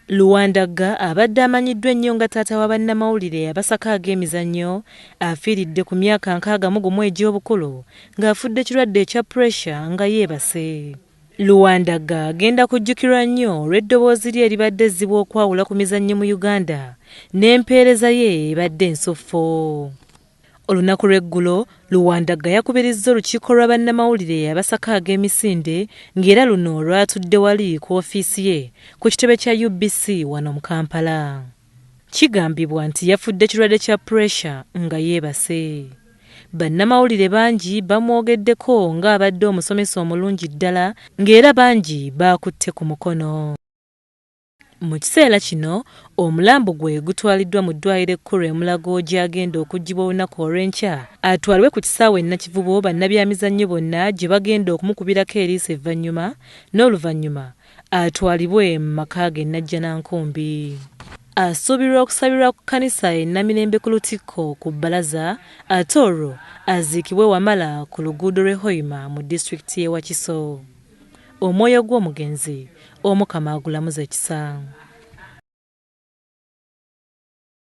Luwandagga abadde amanyiddwa ennyo nga taata wa bannamawulire abasaka ag'emizannyo afiiridde ku myaka 61 egy'obukulu ng'afudde kirwadde ekya puresha nga yeebase. Luwandagga agenda kujjukirwa nnyo olw'eddoboozi lye eribadde ezzibwa okwawula ku mizannyo mu Uganda n'empeereza ye ebadde ensuffu. Olunaku lw'eggulo, Luwandagga yakubirizza olukiiko lwa bannamawulire abasaka ag'emisinde ng'era luno lwatudde wali ku ofiisi ye ku kitebe kya UBC wano mu Kampala. Kigambibwa nti yafudde kirwadde kya puresha nga yeebase. Bannamawulire bangi bamwogeddeko ng'abadde omusomesa omulungi ddala ng'era bangi baakutte ku mukono. Mu kiseera kino omulambo gwe gutwaliddwa mu ddwaliro ekkulu e Mulago gy'agenda okuggyibwa olunaku olw'enkya atwalibwe ku kisaawe e Nakivubo bannabyamizannyo bonna gye bagenda okumukubirako eriiso evvannyuma n'oluvannyuma atwalibwe mu maka ge e Najjanankumbi. Asuubirwa okusabirwa ku kkanisa e Namirembe ku Lutikko ku bbalaza ate olwo aziikibwe Wamala ku luguudo lw'e Hoima mu disitulikiti y'e Wakiso. Omwoyo gw'omugenzi Omukama agulamuze ekisa.